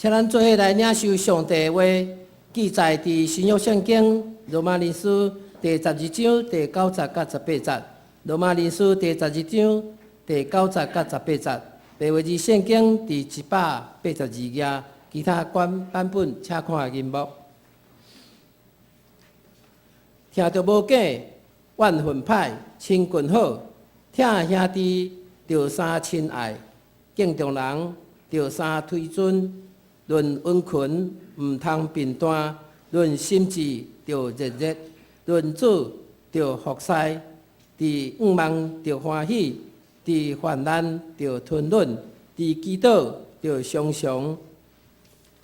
請咱做伙來領受上帝的話，記載佇新約聖經羅馬人書第12章第9節佮18節。羅馬人書第十二章第九節佮十八節，白話字聖經佇182頁，其他款版本請看螢幕。聽著無假，怨恨歹，親近好，疼兄弟著相親愛，敬重人著相推尊。論殷勤，毋通貧惰；論心志，著熱熱；論主，著服侍；佇向望，著歡喜；佇患難，著吞忍；佇祈禱，著常常。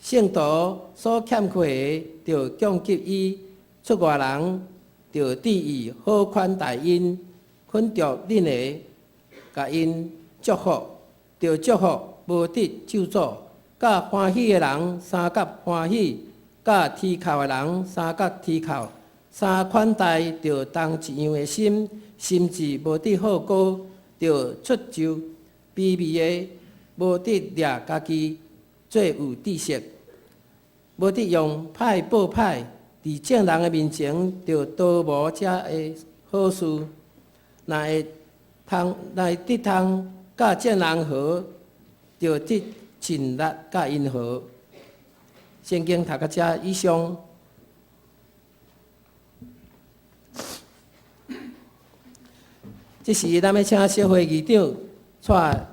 聖徒所欠缺的，著供給伊；出外人，著致意好款待𪜶；懇著恁的，共𪜶祝福，著祝福，無得咒詛。佮歡喜的人相佮歡喜，佮啼哭的人相佮啼哭。三款待著同一樣的心，心志無得好高，著出售卑微的，無得掠家己做有知識，無得用歹報歹，佇眾人的面前著圖謀這个好事。若會得通佮眾人和，著得盡力佮𪜶和。聖經讀到遮以上。這時，咱欲請小會議長蔡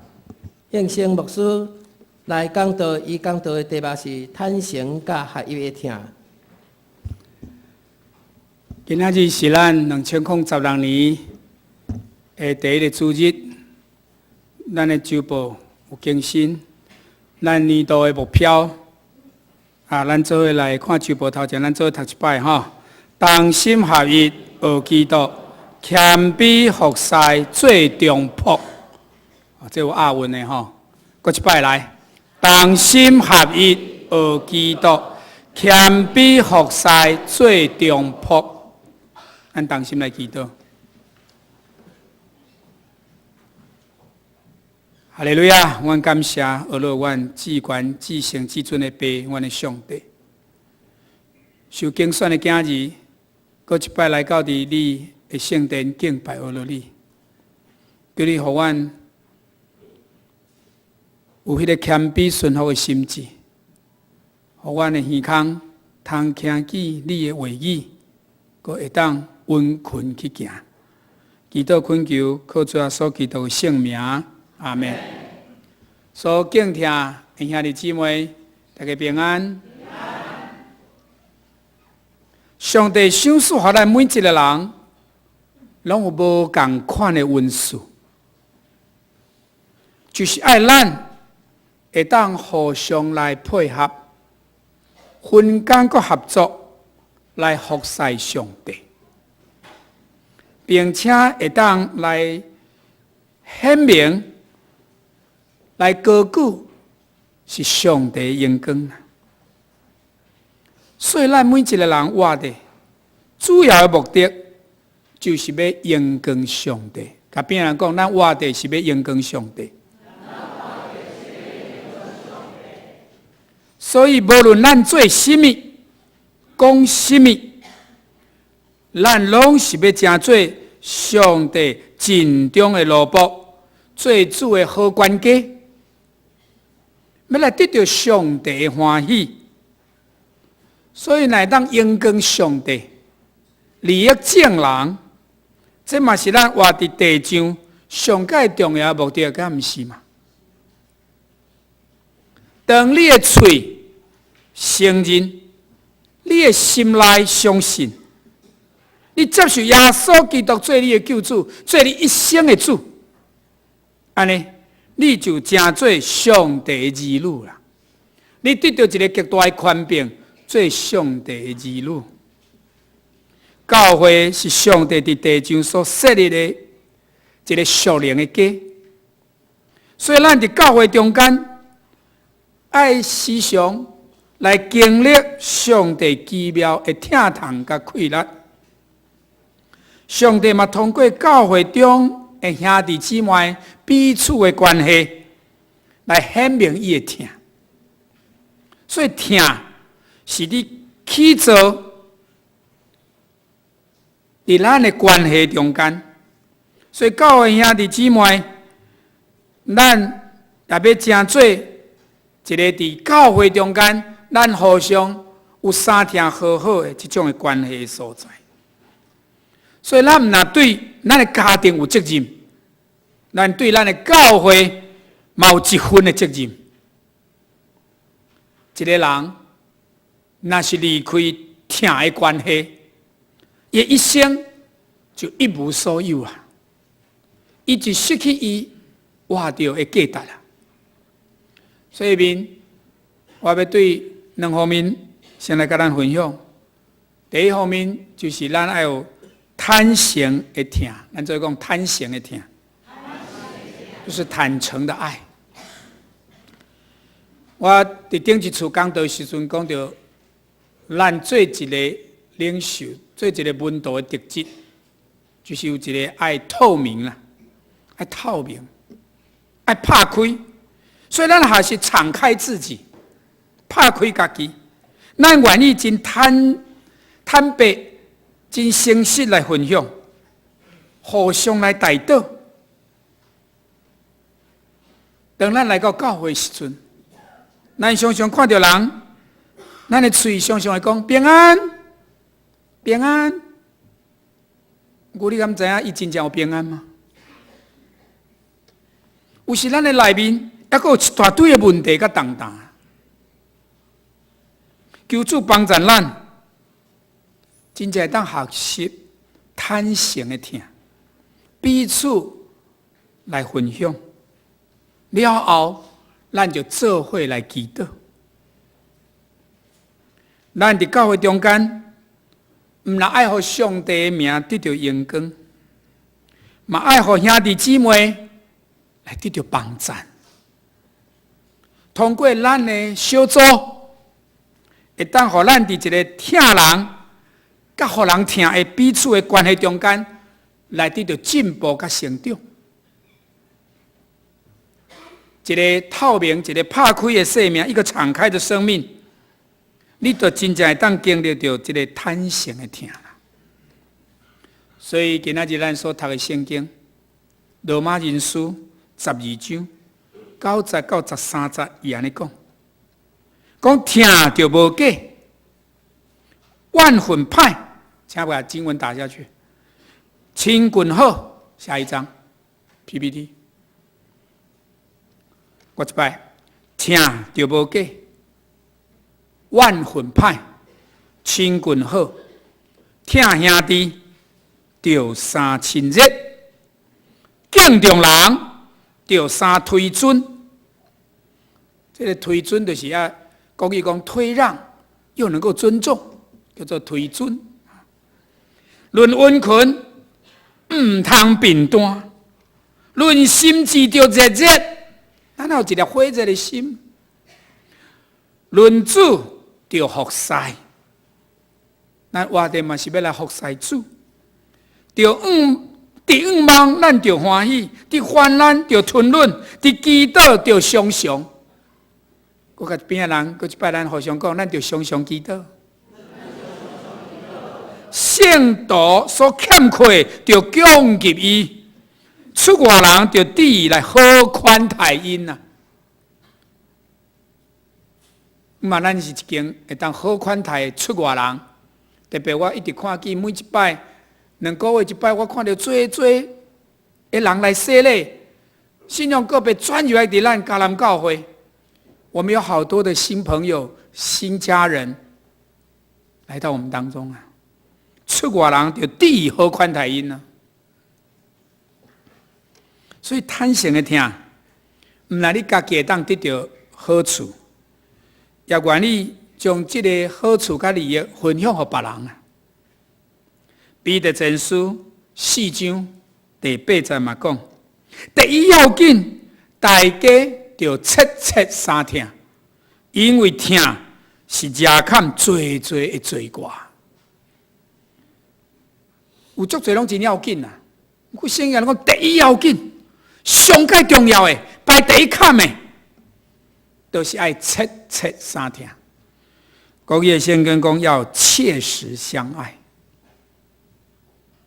應生牧師來講道，伊講道的題目是坦誠佮合一的疼。今仔日是咱2016年的第一个主日，咱的週報有更新，咱年度的目標啊，咱做伙來看週報頭前，咱做伙讀一擺吼。同心合意學基督，謙卑服侍做忠僕，這有押韻的吼。閣一擺來，同心合意學基督，謙卑服侍做忠僕。咱同心來祈禱。哈利路亞！阮感謝阿樂，阮至懸至聖至尊的父，阮的上帝。受揀選的囝兒，閣一擺來到佇你的聖殿敬拜阿樂你，求你予阮有彼個謙卑順服的心志，予阮的耳孔通聽見你的話語，閣會當殷勤去行。祈禱懇求，靠主耶穌基督的聖名。阿們。所敬聽的兄弟姊妹，大家平安。上帝賞賜予咱每一個人，攏有無仝款的恩賜，就是愛咱會當互相來配合、分工閣合作來服侍上帝，並且會當來顯明。來高舉是上帝的榮光。所以咱每一個人活的主要的目的，就是欲榮光上帝。共邊人講，咱活的是欲榮光上帝。所以無論咱做啥物，講啥物，咱攏是欲成做上帝盡忠的奴僕。做主的好管家，欲來得著上帝的歡喜，所以若會當榮光上帝，利益眾人，這嘛是咱活佇地上上蓋重要的目的，敢毋是嘛？當你的喙承認，你的心內相信，你接受耶穌基督做你的救主，做你一生的主。按呢，你就成做上帝的兒女啦。你得著一个極大的權柄，做上帝的兒女。教會是上帝佇地上所設立的一个屬靈的家，所以咱佇教會中間，愛時常來經歷上帝奇妙的疼痛佮氣力。上帝嘛通過教會中的兄弟姊妹彼此的關係，來顯明伊的疼。所以疼是你起做佇咱的關係中間。所以教會兄弟姊妹，咱也欲成做一个佇教會中間，咱互相有相疼和好的這種的關係所在。所以咱毋但對咱的家庭有責任，咱對咱的教會嘛有一份的責任。一個人若是離開疼的關係，伊一生就一無所有啊！伊就失去伊活著的價值啦。所以面，我欲對兩方面先來共咱分享。第一方面就是咱愛有坦誠的疼，咱做講坦誠的疼，就是坦誠的愛。我佇頂一次講道時陣講著，咱做一個領袖，做一個門徒的特質，就是有一個愛透明啦，愛透明，愛拍開。所以咱還是敞開自己，拍開家己，咱願意真坦白、真誠實來分享，互相來代禱。當咱來到教會時陣，咱常常看著人，咱的喙常常會講平安、平安。毋過你敢知影伊真正有平安嗎？有時咱的內面猶閣有一大堆的問題佮重擔。求主幫助咱，真正會當學習坦誠的疼，彼此來分享。了後，咱就做伙來祈禱。咱佇教會中間，毋但愛予上帝的名得著榮光，嘛愛予兄弟姊妹來得著幫贊。通過咱的小組，會當予咱佇一个疼人、佮予人疼的彼此的關係中間，來得著進步佮成長。一个透明、一个拍開的生命，一個敞開的生命，你就真正會當經歷著這个坦誠的疼啦。所以今仔日咱所讀的聖經《羅馬人書》12章9節到13節，伊按呢講，講疼著無假，怨恨歹，請把經文打下去。親近好，下一張 PPT。閣一擺，疼著無假，怨恨歹，親近好，疼兄弟，著相親熱，敬重人，著相推尊。這个推尊就是啊，國語講推讓，又能夠尊重，叫做推尊。論殷勤，毋通貧惰；論心志，著熱熱。咱有一粒火熱的心，論主著服侍，咱活著嘛是欲來服侍主。著佇向望，咱著歡喜；佇患難著吞忍；佇祈禱著常常。閣共邊仔人，閣一擺咱互相講，咱著常常祈禱。聖徒所欠缺，著供給伊。出外人著致意來好款待𪜶啊！嘛，咱是一間會當好款待出外人。特別我一直看見每一擺2個月一擺，我看著濟濟的人來洗禮，信仰個別轉入來佇咱迦南教會。我們有好多的新朋友、新家人來到我們當中啊！出外人著致意好款待𪜶啊！所以坦誠的疼，毋但你家己會當得著好處，也願意將這个好處佮利益分享予別人啊。彼得前書4章第8節嘛講，第一要緊，大家著切切相疼，因為疼是遮蓋濟濟的罪過。有足濟攏真要緊啊！我聖經講第一要緊，上蓋重要的，排第一坎的，就是愛切切相疼。國語的聖經講要切實相愛，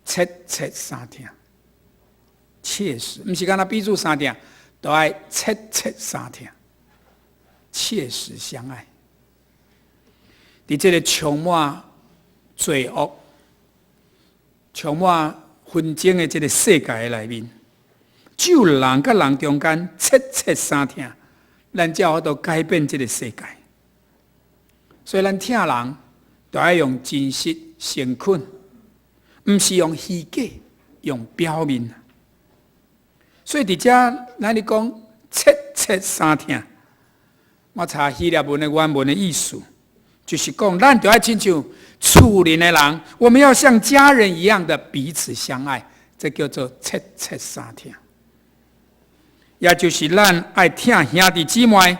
切切相疼，切實，毋是干焦彼此相疼，都愛切切相疼，切實相愛。佇這个充滿罪惡、充滿紛爭的這个世界內面，只有人佮人中間切切相疼，咱才有法度改變這个世界。所以咱疼人，都愛用真實誠懇，毋是用虛假、用表面。所以佇遮，咱咧講切切相疼，我查希臘文的原文的意思，就是講咱著愛親像厝裡的人，我們要像家人一樣的彼此相愛，這叫做切切相疼。也就是咱愛疼兄弟姊妹，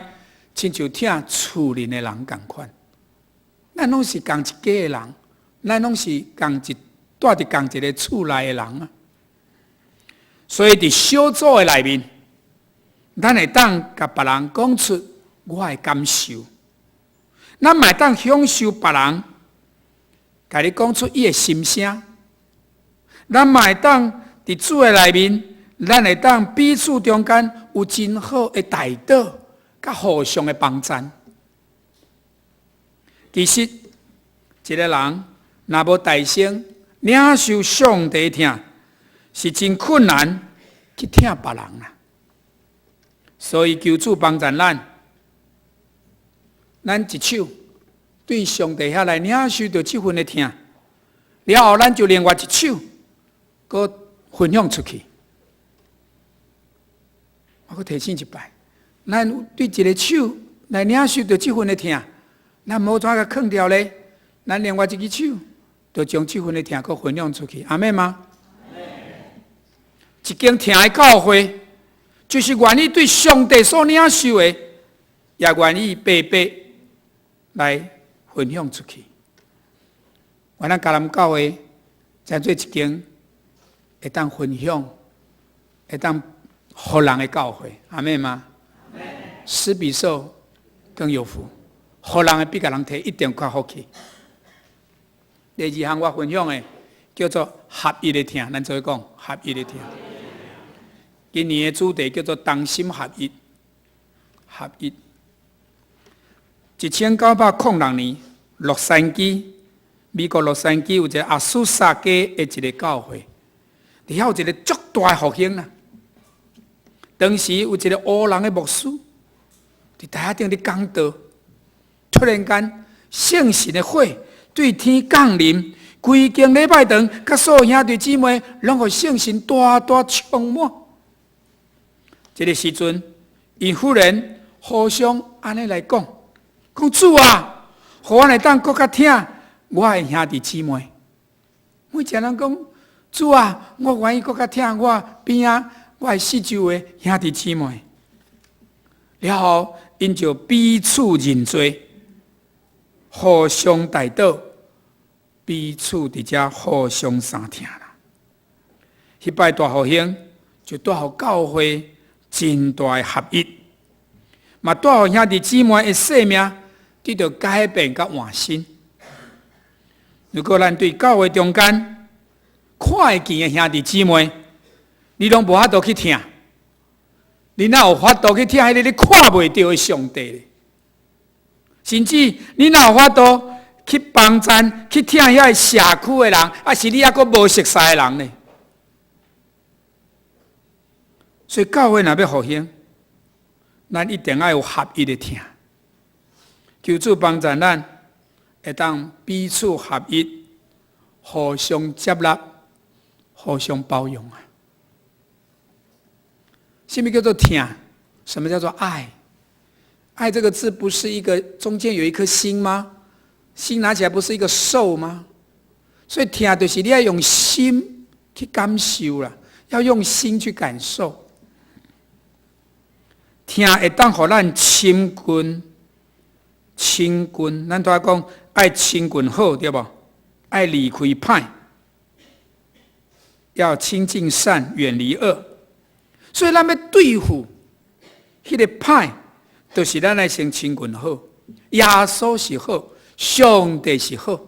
親像疼厝裡的人仝款。咱攏是仝一家的人，咱攏是仝一蹛佇仝一个厝內的人啊。所以佇小組的內面，咱會當共別人講出我的感受，咱嘛會當享受別人共你講出伊的心聲，咱嘛會當佇主的內面，咱會當彼此中間有真好的代禱，佮互相的幫贊。其實，一个人若無代先領受上帝疼，是真困難去疼別人啊。所以求主幫助咱，咱一手對上帝遐來領受著這份的疼，了後咱就另外一手，閣分享出去。我閣提醒一擺，咱對一个手來領受著這份的疼，咱無怎共囥著咧，咱另外一支手，就將這份的疼閣分享出去，阿們嗎？一間疼的教會，就是願意對上帝所領受的，也願意白白來分享出去。願咱迦南教會，成做一間會當分享、會當予人的教會，阿們嗎？施比受更有福，予人的比共人提一定較福氣。第二項我分享的叫做合一的疼，咱做伙講合一的疼。今年的主題叫做同心合一，合一。1906年，洛杉磯，美國洛杉磯有一个阿蘇薩街的一个教會，佇遐有一个足大的復興啦。當時有一个黑人的牧師，佇台仔頂咧講道，突然間聖神的火對天降臨，規間禮拜堂，佮所有兄弟姊妹，攏予聖神大大充滿。這个時陣，𪜶忽然互相按呢來講，講主啊，予阮會當閣較疼我的兄弟姊妹。每一个人講，主啊，我願意閣較疼我邊仔我的四周的兄弟姊妹。了後，𪜶就彼此認罪，互相代禱，彼此佇遮互相相疼啦。彼擺大復興就帶予教會真大的合一，嘛帶予兄弟姊妹的生命得著改變佮換新。如果咱對教會中間看會見的兄弟姊妹，你攏無法度去疼，你哪有法度去疼彼个你看袂著的上帝咧？甚至你哪有法度去幫贊、去疼遐个社區的人，抑是你猶閣無熟似的人呢？所以教會若欲復興，咱一定愛有合一的疼。求主幫助咱，會當彼此合一，互相接納，互相包容啊！什麼叫做疼？什麼叫做愛？愛這個字不是一個中間有一顆心嗎？心拿起來不是一個受嗎？所以疼就是你愛用心去感受啦，要用心去感受。疼會當予咱親近，親近，咱拄仔講愛親近好，對無？愛離開歹，要親近善，遠離惡。所以咱欲對付彼个歹，就是咱愛先親近好。耶穌是好，上帝是好，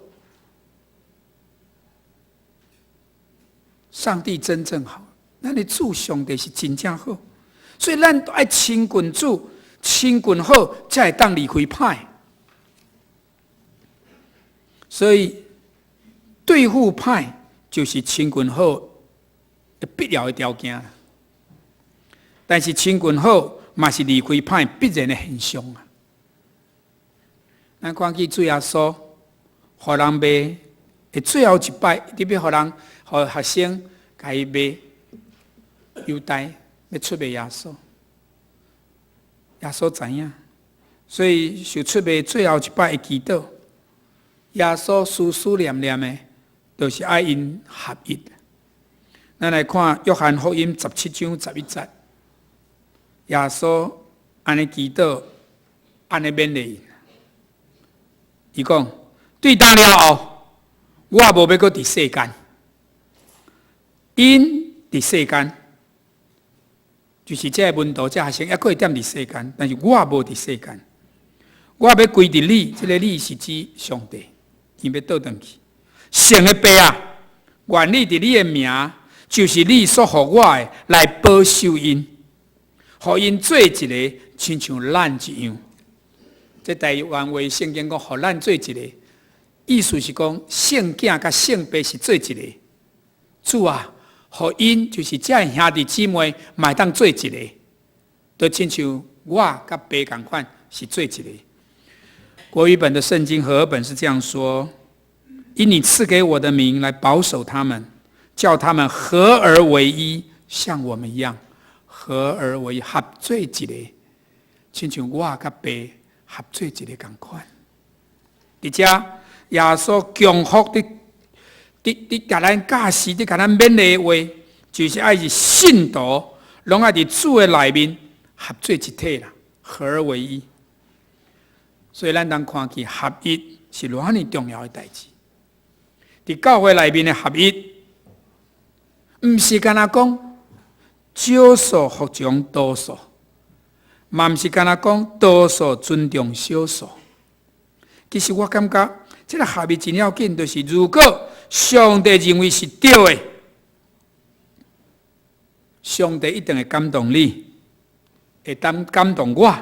上帝真正好，咱的主上帝是真正好，所以咱愛親近主，親近好，才會當離開歹。所以對付歹就是親近好的必要的條件。但是親近好嘛是離開歹必然的現象啊！咱看見主耶穌，予人賣的最後一擺，特別予人予學生共伊賣，猶大欲出賣耶穌，耶穌知影，所以受出賣最後一擺的祈禱，耶穌思思念念的，就是愛𪜶合一。咱來看約翰福音17章11節，耶穌按呢祈禱，按呢勉勵𪜶。伊講，對今了後，我無欲閣佇世間，𪜶佇世間，就是這个門徒、這個學生，猶閣會踮佇世間，但是我無佇世間，我欲歸佇你，這个你是指上帝，伊欲倒轉去。聖的父啊，願你佇你的名，就是你所予我的，來保守𪜶，予𪜶做一个，親像咱一樣。這台灣話聖經講，予咱做一个，意思是講聖囝佮聖父是做一个。主啊，予𪜶就是這兄弟姊妹嘛會當做一个，就親像我佮爸仝款是做一个。國語本的聖經和合本是這樣說：因你賜給我的名來保守他們，叫他們合而為一，像我們一樣合而為一，合做一个，親像我佮爸合做一个仝款。佇遮耶穌強福佇佇佇共咱教示，佇共咱勉勵的話，就是愛是信徒攏愛佇主的內面合做一體啦，合而為一。所以咱通看見合一是偌爾重要的代誌。佇教會內面的合一，毋是干焦講少數服從多數，嘛毋是干焦講多數尊重少數。其實我感覺，這个合一真要緊，就是如果上帝認為是對的，上帝一定會感動你，會當感動我，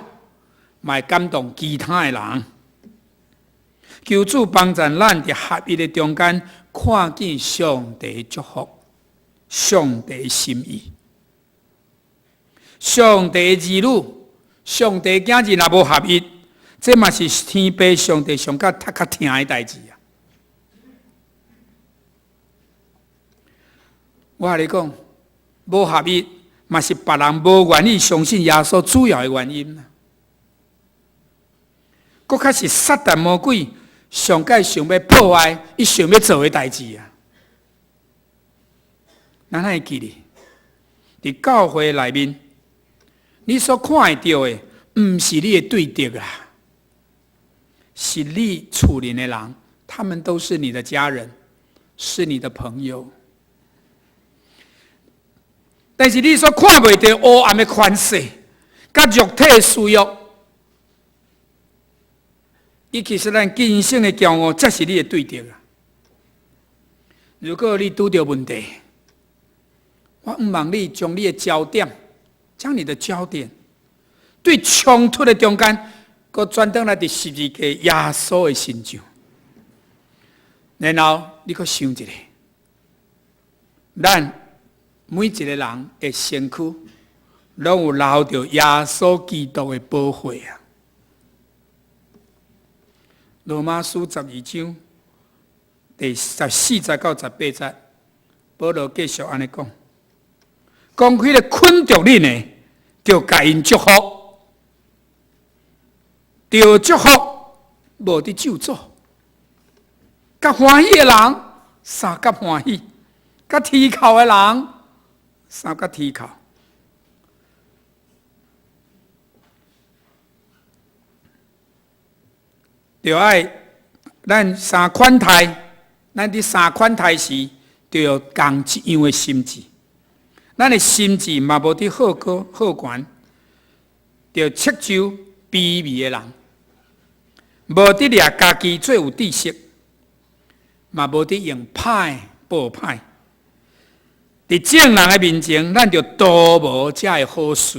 嘛會感動其他的人。求主幫助咱佇合一的中間，看見上帝祝福、上帝心意、上帝兒女、上帝囝兒若無合一，這嘛是天父上帝上較頭殼疼的代誌啊！我共你講，無合一嘛是別人無願意相信耶穌主要的原因。閣較是撒旦魔鬼上蓋想欲破壞，伊想欲做的代誌啊！咱會記得，佇教會內面，你所看會著的，毋是你的對敵啊，是你厝裡的人，他們都是你的家人，是你的朋友。但是你所看袂著黑暗的權勢，佮肉體的私欲，伊其實咱今生的驕傲，才是你的對敵啊！如果你拄著問題，我向望你將你的焦點，將你的焦點，對衝突的中間，閣轉轉來佇十字架耶穌的身上，然後你閣想一下，咱每一個人的身軀，攏有流著耶穌基督的寶血啊！羅馬書12章第14節到18節，保羅繼續按呢講，講彼个捆著恁的，著共𪜶祝福，著祝福，無佇咒詛。佮歡喜的人，相佮歡喜；佮啼哭的人，相佮啼哭。著愛咱相款待，咱佇相款待時，著有仝一樣的心志。咱的心志嘛無佇好高好懸，著斥咒卑微的人，無佇掠家己做有知識，嘛無佇用歹報歹。佇眾人的面前，咱就都無這个好事。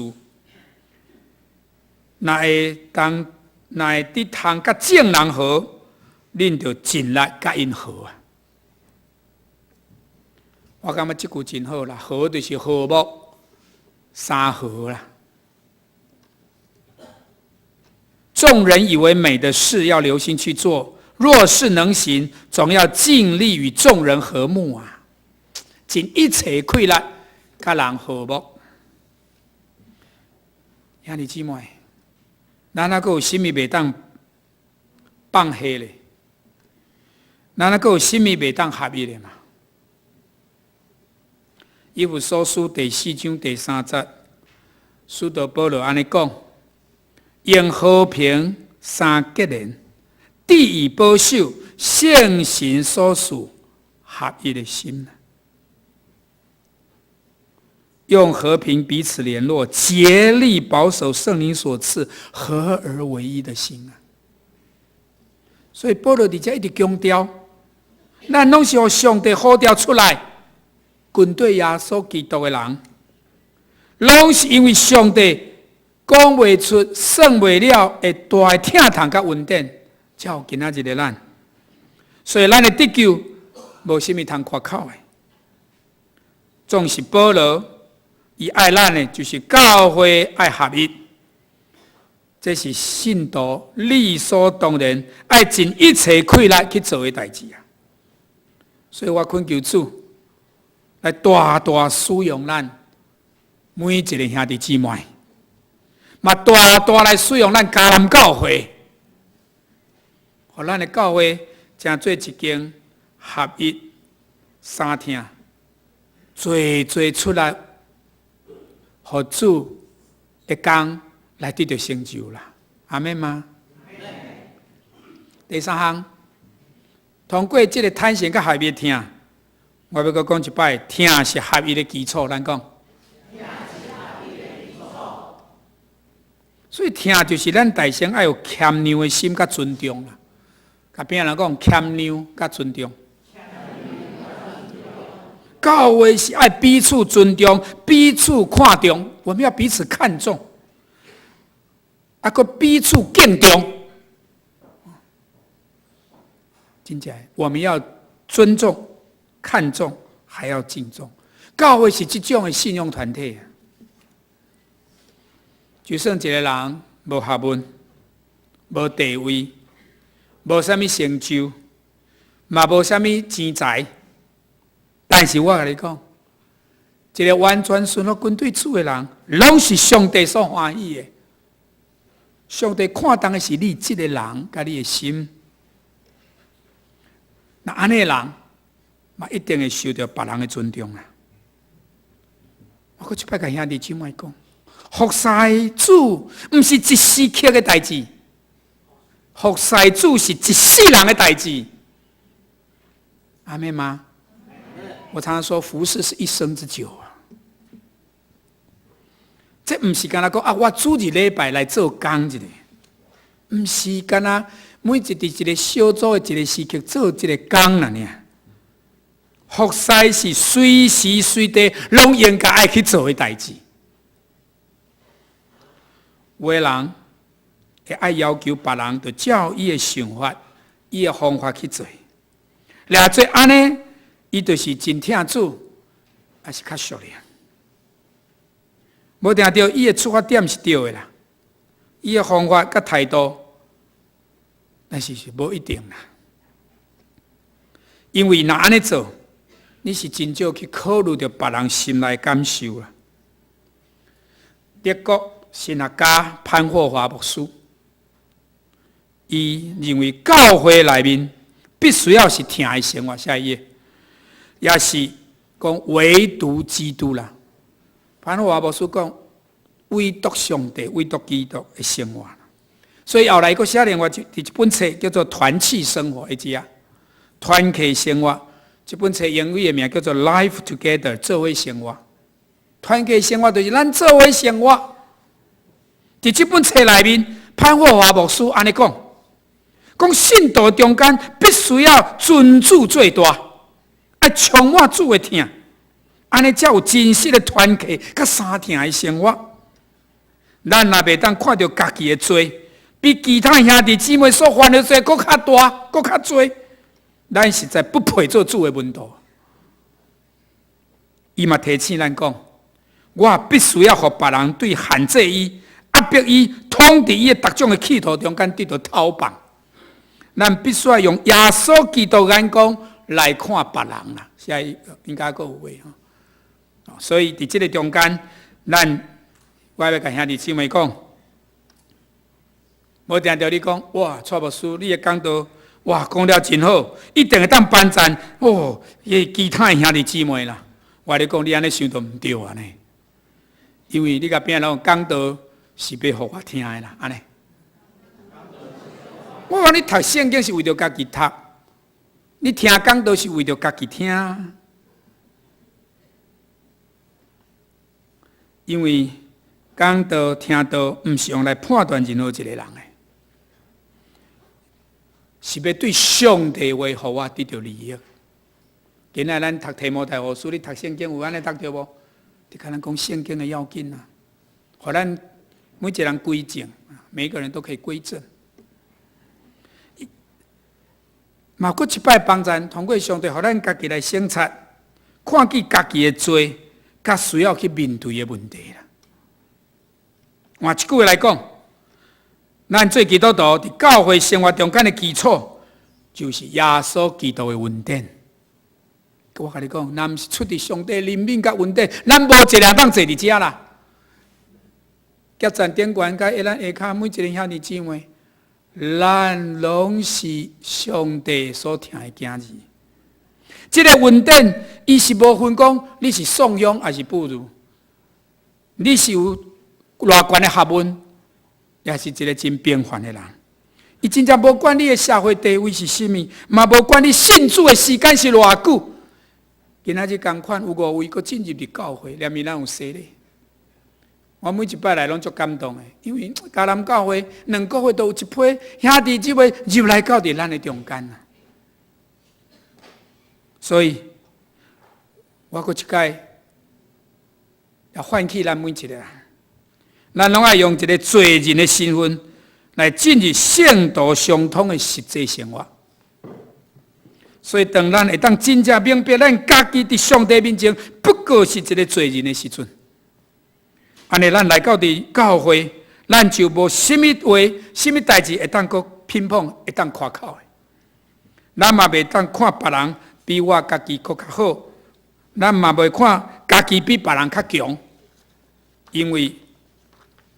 若會當，若會得通佮眾人和，恁就盡力佮𪜶和啊！我感覺這句真好啦，和就是和睦，三和啦。眾人以為美的事，要留心去做；若是能行，總要盡力與眾人和睦啊！盡一切氣力，佮人和睦。兄弟姊妹，咱猶閣有啥物袂當放下咧？咱猶閣有啥物袂當合一的嘛？以弗所書第四章第三節，使徒保羅按呢講：用和平相結連，致意保守聖神所賜合一的心。用和平彼此聯絡，竭力保守聖靈所賜合而為一的心啊！所以保羅佇遮一直強調，咱攏是予上帝呼召出來，跟隨耶穌基督的人，攏是因為上帝講袂出、算袂了的大疼痛佮恩典，才有今仔日的咱。所以咱的得救無啥物通誇口的，總是保羅。伊愛咱的，就是教會愛合一，這是信徒理所當然愛盡一切氣力去做的代誌啊！所以我懇求主來大大使用咱每一個兄弟姊妹，嘛大大來使用咱迦南教會，予咱的教會成做一間合一三疼，濟濟出來。予主的工來得著成就啦，阿們嗎？第三項，通過這個坦誠佮合一疼，我欲閣講一擺，疼是合一的基礎，咱講。所以疼就是咱大先愛有謙讓的心佮尊重啦。共邊仔人講謙讓佮尊重。教會是愛彼此尊重、彼此看重，我們要彼此看重，啊，閣彼此敬重。真正，我們要尊重、看重，還要敬重。教會是這種的信仰團體。就算一個人無學問、無地位、無啥物成就，嘛無啥物錢財。但是我共你講，一個完全順服跟隨主的人，攏是上帝所歡喜的。上帝看重的是你這個人佮你的心。若按呢的人，嘛一定會受著別人的尊重啊！我閣一擺共兄弟姊妹講，服侍主毋是一時刻的代誌，服侍主是一世人的代誌。阿們嗎？我常常說，服侍是一生之久啊！這毋是干焦講啊，我主日禮拜來做工一下，毋是干焦每一佇一個小組的一個時刻做一個工爾。服侍是隨時隨地攏應該愛去做的代誌。有的人會愛要求別人，就照伊的想法、伊的方法去做，掠做按呢，伊就是真疼主，抑是較屬靈。無定著伊的出發點是對的啦，伊的方法佮態度，但是是無一定啦。因為若按呢做，你是真少去考慮著別人心內感受啦。德國神學家潘霍華牧師，伊認為教會內面必須要是疼的生活，下一頁。也是講唯獨基督啦。潘霍華牧師講，唯獨上帝、唯獨基督的生活。所以後來閣寫另外一本冊叫做《團契生活》，會記啊？團契生活這本冊英語的名叫做《Life Together》，做伙生活。團契生活就是咱做伙生活。佇這本冊內面，潘霍華牧師按呢講：講信徒中間必須要尊主最大，愛充滿主的疼，按呢才有真實的團契佮相疼的生活。咱若袂當看著家己的罪，比其他兄弟姊妹所犯的罪閣較大、閣較濟，咱實在不配做主的門徒。伊嘛提醒咱講，我必須要予別人對限制伊、壓迫伊、統治伊的逐種的企圖中間得到透放。咱必須要用耶穌基督眼光來看別人啦，現在應該閣有話吼。所以佇這個中間，咱我欲共兄弟姊妹講，無定著你講，哇，蔡牧師，你的講道，哇，講了真好，一定會當幫贊哦，伊其他的兄弟姊妹啦。我共你講，你按呢想都毋對按呢，因為你共邊仔人講道是欲予我聽的啦，按呢。我講你讀聖經是為著家己讀，你聽講道是為著家己聽，因為講道聽道毋是用來判斷任何一個人的，是欲對上帝話予我得著利益。今仔咱讀提摩太後書，你讀聖經有按呢讀著無？你看咱講聖經的要緊啊，予咱每一個人歸正，每一個人都可以歸正。嘛，閣一擺幫贊，通過上帝，予咱家己來省察，看見家己的罪，佮需要去面對的問題啦。換一句話來講，咱做基督徒佇教會生活中間的基礎，就是耶穌基督的恩典。我共你講，若毋是出佇上帝憐憫佮恩典，咱無一個人當坐佇遮啦。結贊頂懸佮咱下跤每一個兄弟姊妹，咱攏是上帝所疼的囝兒。這個恩典，伊是無分講你是宋鄉還是婦孺，你是有偌懸的學問，抑是一個真平凡的人。伊真正無管你的社會地位是啥物，嘛無管你信主的時間是偌久。今仔日仝款有五位閣進入佇教會，連伊咱有洗禮。我每一擺來攏足感動的，因為迦南教會兩個月都有一批兄弟姊妹入來到佇咱的中間啊。所以，我閣一擺也喚起咱每一個人，咱攏愛用一個罪人的身份來進入聖徒相通的實際生活。所以，當咱會當真正明白咱家己佇上帝面前不過是一個罪人的時陣，按呢，咱來到佇教會，咱就無啥物話、啥物代誌會當閣評判、會當誇口的。咱嘛袂當看別人比我家己閣較好，咱嘛袂看家己比別人較強，因為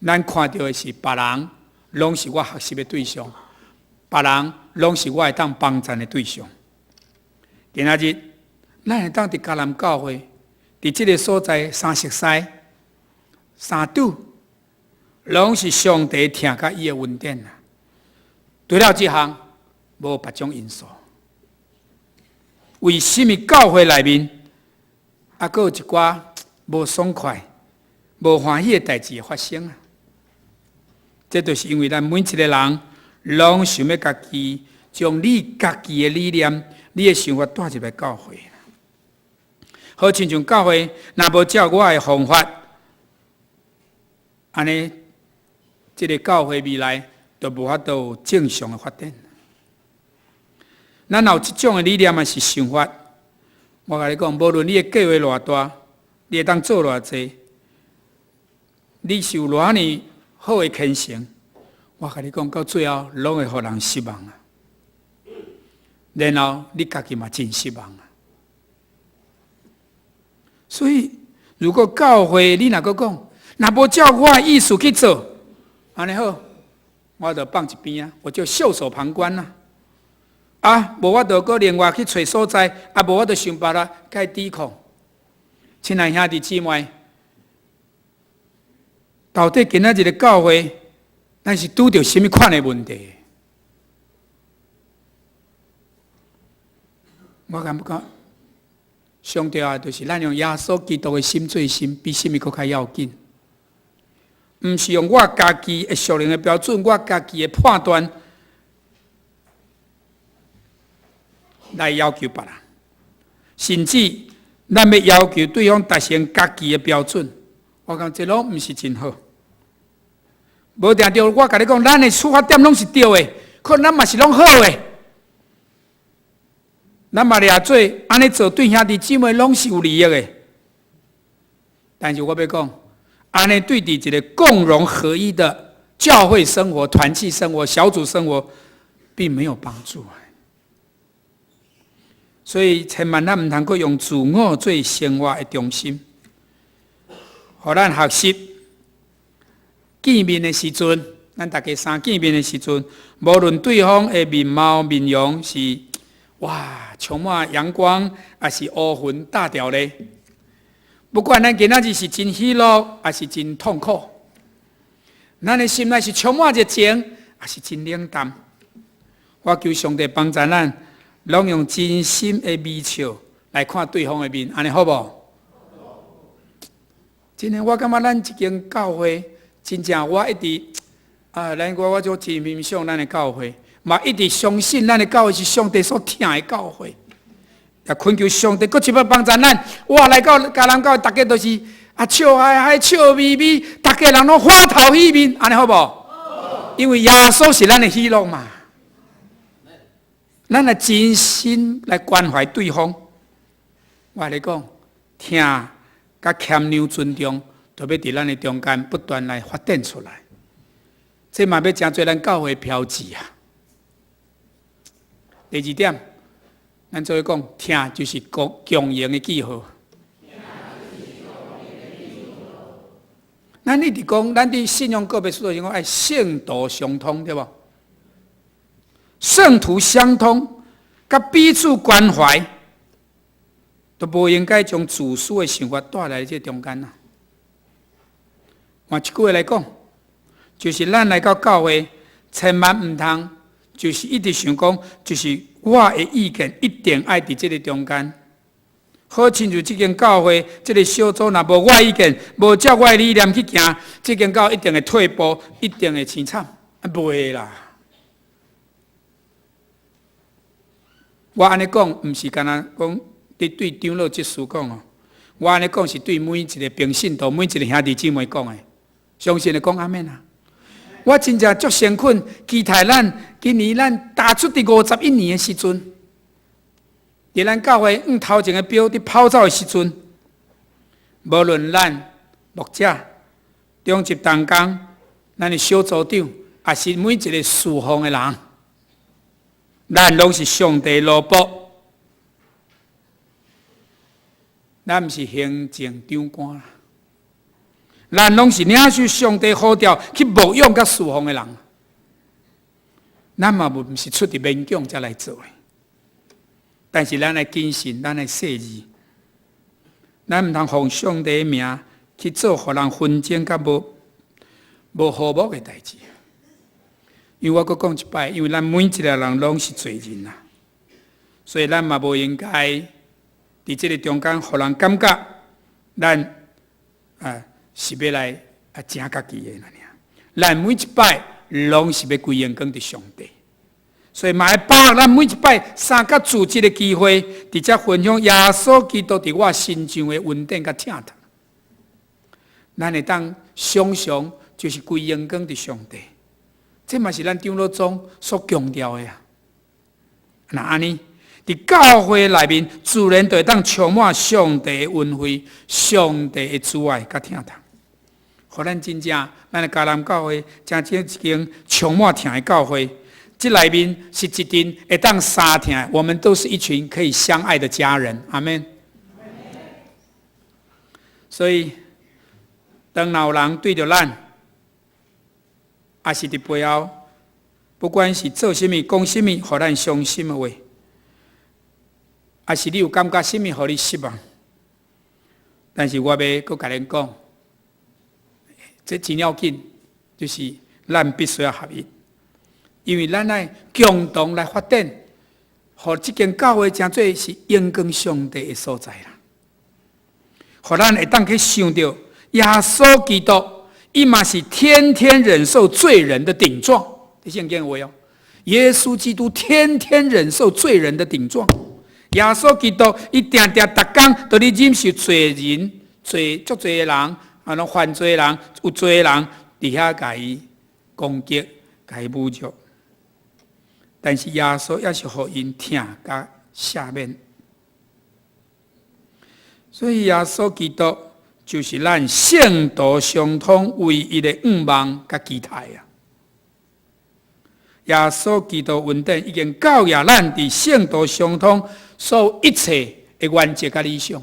咱看著的是別人，攏是我學習的對象，別人攏是我會當幫贊的對象。今仔日，咱會當佇迦南教會，佇這个所在相熟似、相拄，攏是上帝疼佮伊的恩典啊！除了這項，無別種因素。為啥物教會內面，猶閣有一寡無爽快、無歡喜的代誌會發生啊？這就是因為咱每一個人，攏想欲家己將你家己的理念、你的想法帶入來教會。好親像教會，若無照我的方法，按呢，這个教會未來就無法度有正常的發展。咱若有這種的理念抑是想法，我共你講，無論你的計劃偌大，你會當做偌濟，你是有偌爾好的虔誠，我共你講，到最後攏會予人失望啊！然後你家己嘛真失望啊！所以，如果教會你若閣講，若無照我的意思去做，按呢好，我就放一邊啊，我就袖手旁觀啦。啊，無我就閣另外去揣所在，啊，無我就想辦法共伊抵抗。親愛兄弟姊妹，到底今仔日的教會，咱是拄著啥物款的問題？我感覺上重要的就是咱用耶穌基督的心做心，比啥物閣較要緊。毋是用我家己的屬靈的標準，我家己的判斷來要求別人，甚至咱欲要求對方達成家己的標準，我感覺這攏毋是真好。無定著，我共你講，咱的出發點攏是對的，可能咱嘛是攏好的，咱嘛掠做按呢做，對兄弟姊妹攏是有利益的。但是我欲講，按呢對佇一個共榮合一的教會生活、團契生活、小組生活，並沒有幫助。所以千萬咱毋通閣用自我做生活的中心，予咱學習見面的時陣，咱大家三見面的時陣，無論對方的面貌面容是哇充滿陽光，抑是烏雲罩牢咧，不管咱今仔日是真喜樂，抑是真痛苦，咱的心內是充滿熱情，抑是真冷淡。我求上帝幫助咱，攏用真心的微笑來看對方的面，按呢好無？真的，我感覺咱這間教會真正，我一直啊，咱我就真欣賞咱的教會，嘛一直相信咱的教會是上帝所疼的教會，也懇求上帝閣一擺幫助咱。哇，來到迦南教會，大家都是啊笑嗨嗨、笑眯眯，大家人攏歡頭喜面，按呢好無？因為耶穌是咱的喜樂嘛。咱來真心來關懷對方，我來講，疼佮謙讓尊重，都欲佇咱的中間不斷來發展出來。這嘛欲成做咱教會標誌啊！第二點，咱做伙講，疼就是共榮的記號。咱一直講，咱佇信仰告白書頭講愛聖徒相通，對無？聖徒相通，佮彼此關懷，都無應該將自私的想法帶來這中間啊。換一句話來講，就是咱來到教會，千萬毋通，就是一直想講，就是我的意見一定愛佇這个中間。好親像這間教會，這个小組若無我意見，無照我的理念去行，這間教會一定會退步，一定會凄慘。啊，袂啦！我按呢講，毋是干焦講佇對長老執事講哦。我按呢講是對每一个平信徒、每一个兄弟姊妹講的。相信的講阿們啊！我真正足誠懇，期待咱今年咱踏出佇51年的時陣，佇咱教會向頭前的表佇跑走的時陣，無論咱牧者、長執同工、咱的小組長，抑是每一个侍奉的人，咱攏是上帝奴僕，咱毋是行政長官，咱攏是領受上帝呼召去牧養佮侍奉的人。咱嘛毋是出佇勉強才來做的，但是咱愛謹慎，咱愛細膩，咱毋通奉上帝的名去做予人紛爭佮無和睦的代誌。因為我閣講一擺，因為咱每一个人攏是罪人啊，所以咱嘛無應該佇這个中間，予人感覺咱啊是欲來啊成家己的爾。咱每一擺攏是欲歸榮光佇上帝，所以嘛愛把握咱每一擺相佮組織的機會，佇遮分享耶穌基督佇我身上的恩典佮疼痛。咱會當常常就是歸榮光佇上帝。這嘛是咱長老宗所強調的啊。若按呢，佇教會內面，自然就會當充滿上帝的恩惠、上帝的慈愛佮疼痛。予咱真正，咱的迦南教會，成這一間充滿疼的教會。這內面是一定會當相疼，我們都是一群可以相愛的家人。阿們。所以，當若有人對著咱，抑是佇背後，不管是做啥物、講啥物，予咱傷心的話，抑是你有感覺啥物，予你失望，但是我欲閣共恁講，這真要緊，就是咱必須要合一，因為咱愛共同來發展，予這間教會成做是榮光上帝的所在啦。予咱會當去想著耶穌基督，伊嘛是天天忍受罪人的頂撞。你聖經話哦，耶穌基督天天忍受罪人的頂撞。耶穌基督伊定定逐工都咧忍受罪人、罪足濟的人，啊，攏犯罪的人、有罪的人，佇遐共伊攻擊、共伊侮辱。但是耶穌也是予𪜶疼佮赦免。所以耶穌基督就是咱聖徒相通唯一的向望佮期待啊！耶穌基督恩典已經教育咱佇聖徒相通所有一切的原則佮理想。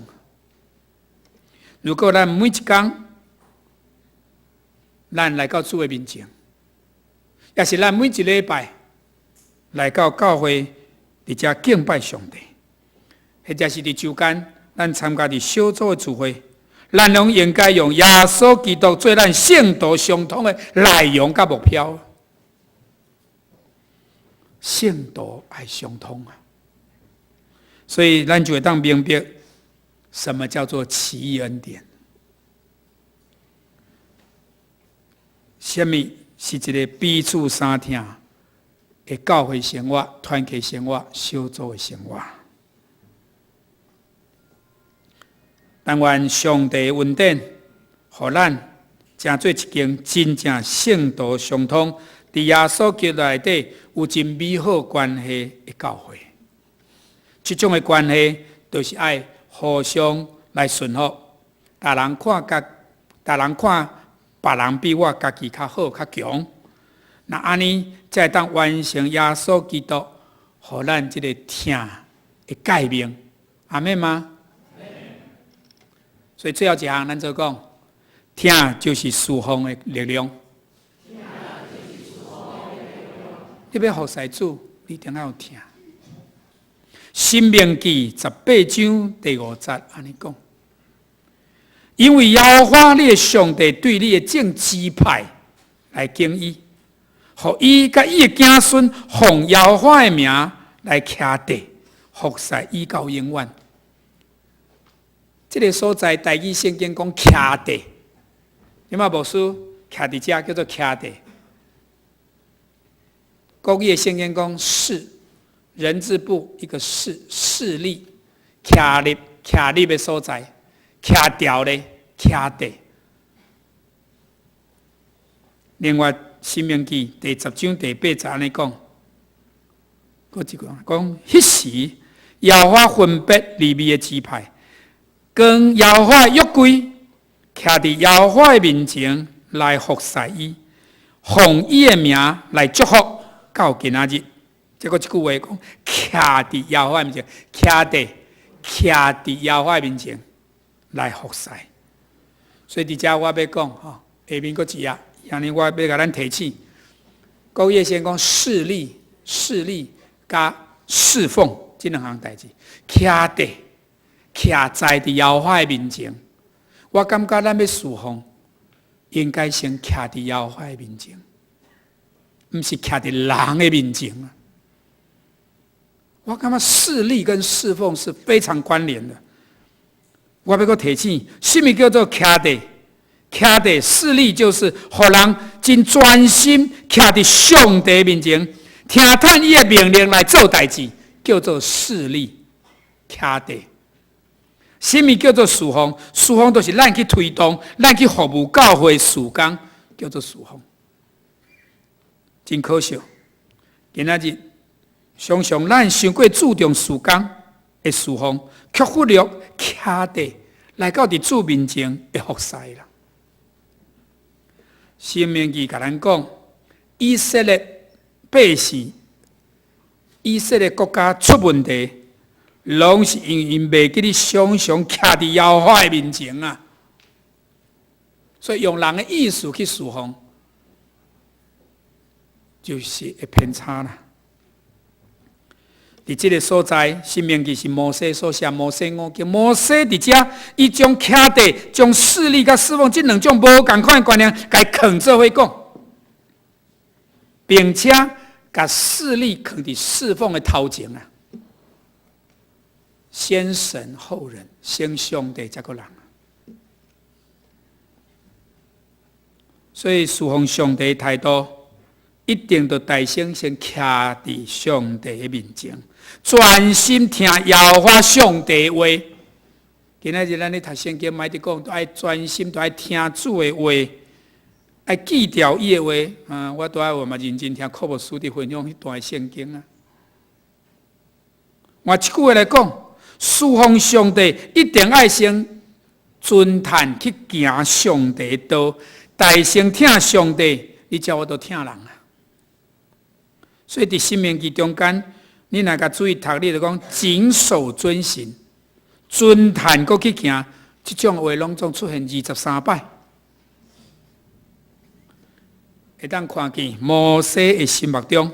如果咱每一工，咱來到主的面前，抑是咱每一禮拜來到教會佇遮敬拜上帝，或者是佇週間咱參加佇小組的聚會，咱攏應該用耶穌基督做咱聖徒相通的內容佮目標。聖徒愛相通啊，所以咱就會當明白什麼叫做奇異恩典。啥物是一個彼此相疼的教會生活、團契生活、小組的生活。但願上帝恩典，予咱成做一間真正聖徒相通，佇耶穌基督內底有真美好關係的教會。這種的關係，就是愛互相來順服，逐人看家，逐人看別人比我家己較好、較強。若按呢，才會當完成耶穌基督予咱這個疼的誡命。阿們嗎？所以最後一項，咱做講，疼就是侍奉的力量。你欲服侍主，你一定愛有疼。申命記18章第5節按呢講，因為耶和華你的上帝對你的眾支派來揀伊，予伊佮伊的子孫奉耶和華的名來徛地服侍伊到永遠。這個所在，台語聖經講徛地，你嘛牧師徛佇遮叫做徛地。國語的聖經講侍，人字部一個侍，侍立，徛立，徛立的所在，徛牢咧，徛地。另外，申命記第10章第8節按呢講，閣一句講，彼時耶和華分別利未的支派，扛耶和華的約櫃，徛佇耶和華的面前來服侍伊，奉伊的名來祝福到今仔日。這閣一句話講，徛佇耶和華面前，徛佇，徛佇耶和華面前來服侍。所以佇遮我欲講吼，下面閣一頁，按呢我欲共咱提醒，國語先講侍立、侍立佮侍奉這兩項代誌，徛佇徛在佇耶和華的面前，我感覺咱欲侍奉，應該先徛佇耶和華的面前，毋是徛佇人的面前啊。我感覺侍立跟侍奉是非常關聯的。我欲閣提醒，什麼叫做徛佇？徛佇侍立就是予人真專心徛佇上帝面前，聽趁伊的命令來做代誌，叫做侍立徛佇。什麼叫做侍奉？侍奉就是咱去推動，咱去服務教會事工，叫做侍奉。真可惜，今仔日常常咱傷過注重事工的侍奉，卻忽略徛佇來到佇主面前的服侍啦。申命記共咱講，以色列百姓、以色列國家出問題，攏是因為𪜶袂記得常常徛佇耶和華的面前啊。所以用人的意思去侍奉，就是會偏差啦。佇這個所在，申命記是摩西所寫，摩西五經。摩西佇遮，伊將徛佇、將侍立佮侍奉這兩種無仝款的觀念，共伊囥做伙講，並且共侍立囥佇侍奉的頭前啊。先神後人，先上帝才閣人。所以侍奉上帝態度，一定著大聲先徛佇上帝的面前，專心聽耶和華上帝話。今仔日咱咧讀聖經，莫佇講，都愛專心，都愛聽主的話，愛記牢伊的話。啊，我拄仔有嘛認真聽柯牧師佇分享彼段聖經啊。換一句話來講，侍奉上帝一定愛先遵趁去行上帝的道，大聲疼上帝，你才有法度疼人啊。所以佇申命記中間，你若共注意讀，你就講謹守遵行、遵趁閣去行，這種話攏總出現23擺。會當看見摩西的心目中，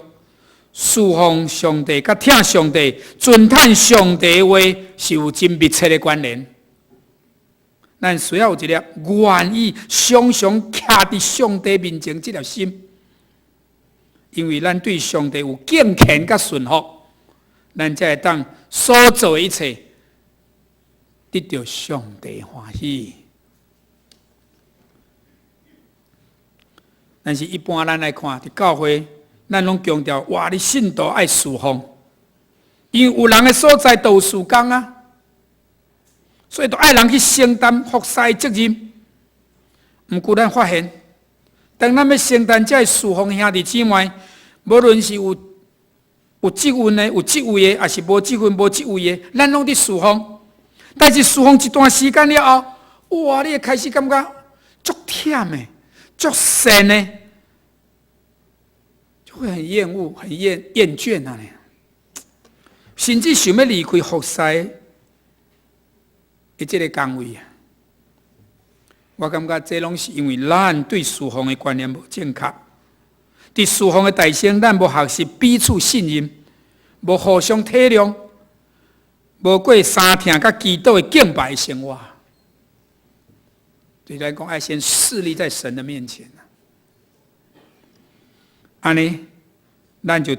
侍奉上帝、佮疼上帝、遵趁上帝的話是有真密切的關聯。咱需要有一粒願意常常徛佇上帝面前這粒心。因為咱對上帝有敬虔佮順服，咱才會當所做的一切得著上帝歡喜。但是，一般咱來看，佇教會，咱攏強調，哇！你信徒愛侍奉，因為有人的所在就有事工啊，所以都愛人去承擔服侍的責任。毋過，咱發現，當咱欲承擔這个侍奉兄弟姊妹，無論是有職分的、有職位的，抑是無職分、無職位的，咱攏佇侍奉。但是侍奉一段時間了後，哇！你會開始感覺足忝的、足瘳的，就會很厭惡、很厭倦啊！甚至想欲離開服侍的這個崗位啊！我感覺這攏是因為咱對侍奉的觀念無正確。佇侍奉的大先，咱無學習彼此信任，無互相體諒，無過相疼佮祈禱的敬拜生活。對咱講，愛先侍立在神的面前啊！按呢，咱就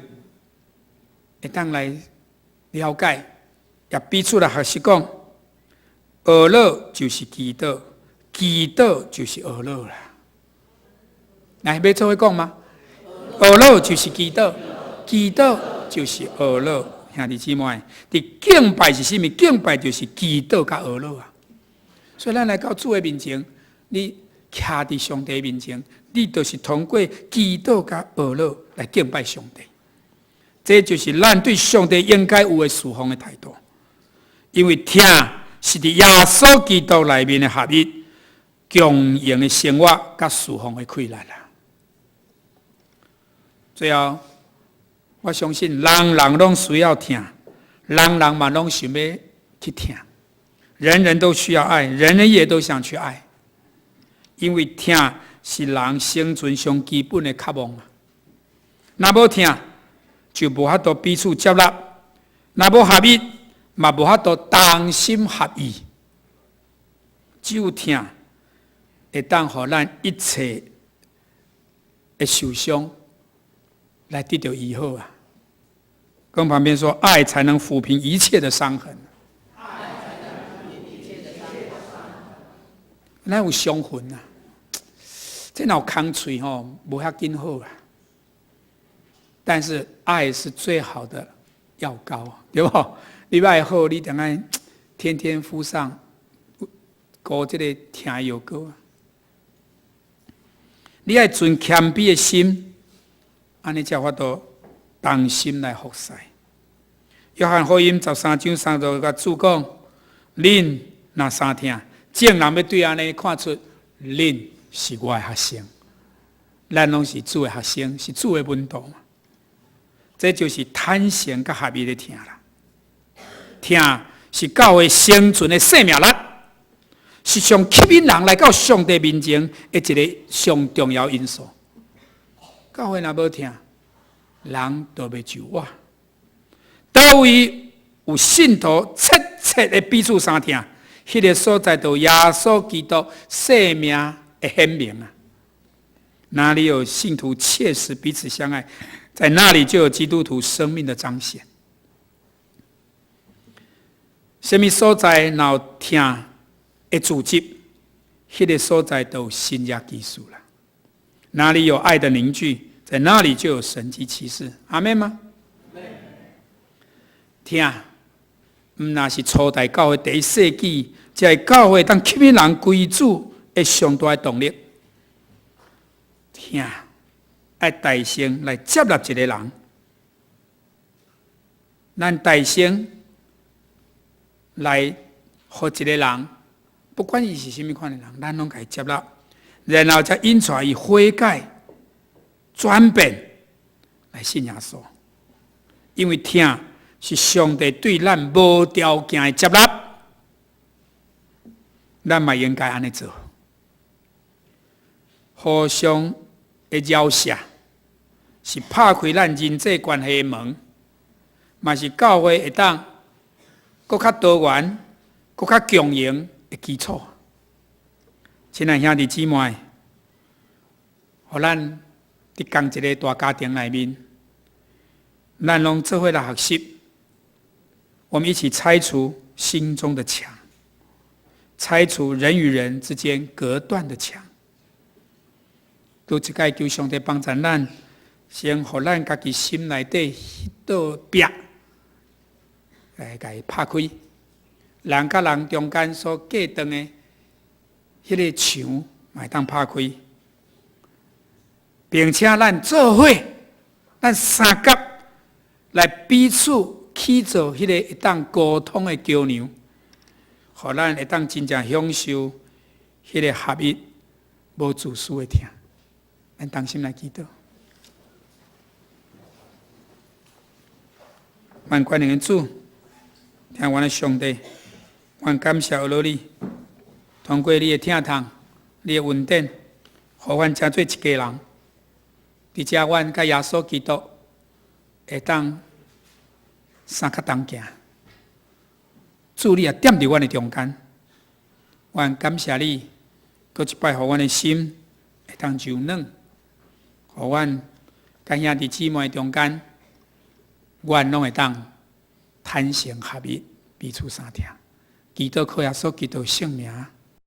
會當來了解，也彼此來學習講，哀禱就是祈禱。祈禱就是哀禱啦，來，欲做伙講嗎？哀禱就是祈禱，祈禱就是哀禱。兄弟姊妹，佇敬拜是啥物？敬拜就是祈禱佮哀禱啊。所以咱來到主的面前，你徛佇上帝面前，你就是通過祈禱佮哀禱來敬拜上帝。這就是咱對上帝應該有的侍奉的態度。因為疼是佇耶穌基督內面的合一。共榮的生活佮侍奉的氣力啦。最後，我相信人人攏需要疼，人人嘛攏想欲去疼。人人都需要愛，人人也都想去愛，因為疼是人生存上基本的渴望啊。若無疼，就無法度彼此接納；若無合一，嘛無法度同心合意。只有疼，會當予咱一切的受傷來得著醫好啊！跟旁邊說，愛才能撫平一切的傷痕。愛才能撫平一切的傷痕。咱有傷痕啊，這若有空喙吼，無遐緊好啊。但是愛是最好的藥膏，對無？你欲好，你著愛天天敷上膏這個疼藥膏啊。你愛存謙卑的心，按呢才有法度同心來服侍。約翰福音13章30節主講：恁若相疼，眾人欲對按呢看出恁是我的學生。咱攏是主的學生，是主的門徒嘛。這就是坦誠佮合一的疼啦。疼是教會生存的生命力。是上吸引人來到上帝面前的一個上重要因素。教會若無疼，人就袂就我。佗位有信徒切切的彼此相疼，彼個所在就耶穌基督生命的顯明啊！哪裡有信徒切實彼此相愛，在那裡就有基督徒生命的彰顯。啥物所在若有疼的組織，彼個所在就有神蹟奇事啦。哪裡有愛的凝聚，在那裡就有神蹟奇事。阿們嗎？疼，毋但是初代教會第一世紀，才會教會當吸引人歸主的上大的動力。疼，愛大聲來接納一個人，咱大聲來予一個人，不管伊是啥物款的人，咱攏共伊接納，然後才引帶伊悔改、轉變來信耶穌。因為疼是上帝對咱無條件的接納，咱嘛應該按呢做，互相的饒赦是拍開咱人際關係的門，嘛是教會會當閣較多元、閣較共榮的基礎。親愛兄弟姊妹，予咱佇仝一个大家庭內面，咱攏做伙來學習，我們一起拆除心中的牆，拆除人與人之間隔斷的牆。閣一擺求上帝幫助咱，先予咱家己心內底彼道壁來共伊拍開，人佮人中間所隔斷的彼个牆，嘛會當拍開，並且咱做伙，咱相佮來彼此去做彼個會當溝通的橋梁，予咱會當真正享受彼个合一、無自私的疼。咱同心來祈禱。萬全能的主，疼阮的上帝，阮感謝阿羅你，通過你的疼痛、你的恩典，予阮成做一家人。佇遮，阮佮耶穌基督會當相佮同行。主，你也踮佇阮的中間，阮感謝你，閣一擺予阮的心會當柔軟，予阮佮兄弟姊妹中間，阮攏會當坦誠合一，彼此相疼。祈禱靠耶穌基督聖名。